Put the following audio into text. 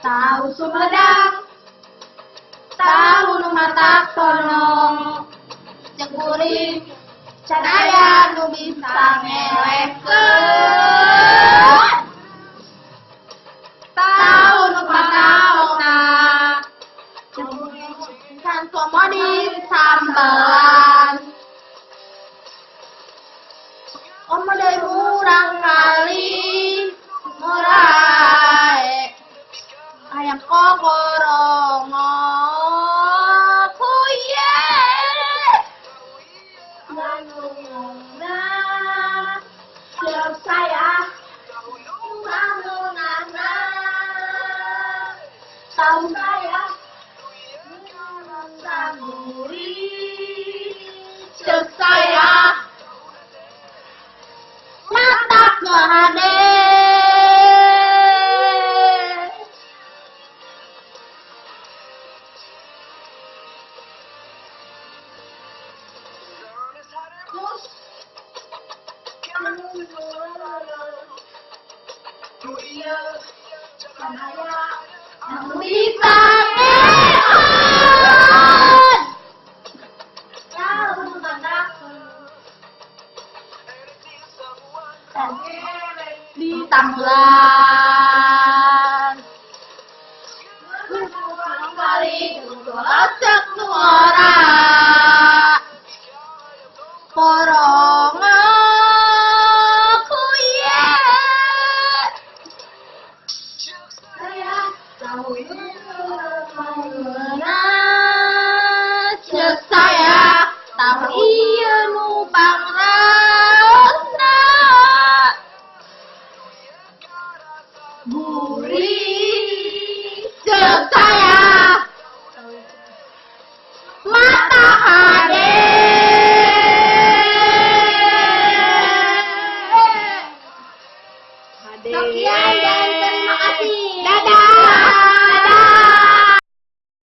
Tahu Sumedang, tahu nu matak sonong. Cek kuring can aya nu bisa ngelehkeun. Tahu nu pataokna, cek kuring can komo disambelan. Komo deui murangkalih morae hayang kokorongo kuye. Manungna cek saya manunana tahu saya gurih. Cek saya matak hade. Bisa ngeon. Tahu matak di tanggulan kali cek nu ora poronga kuye. Tahu cek saya tahu ieu nu pangraosna gurih. Cek saya mata hade. Hade. Sekian.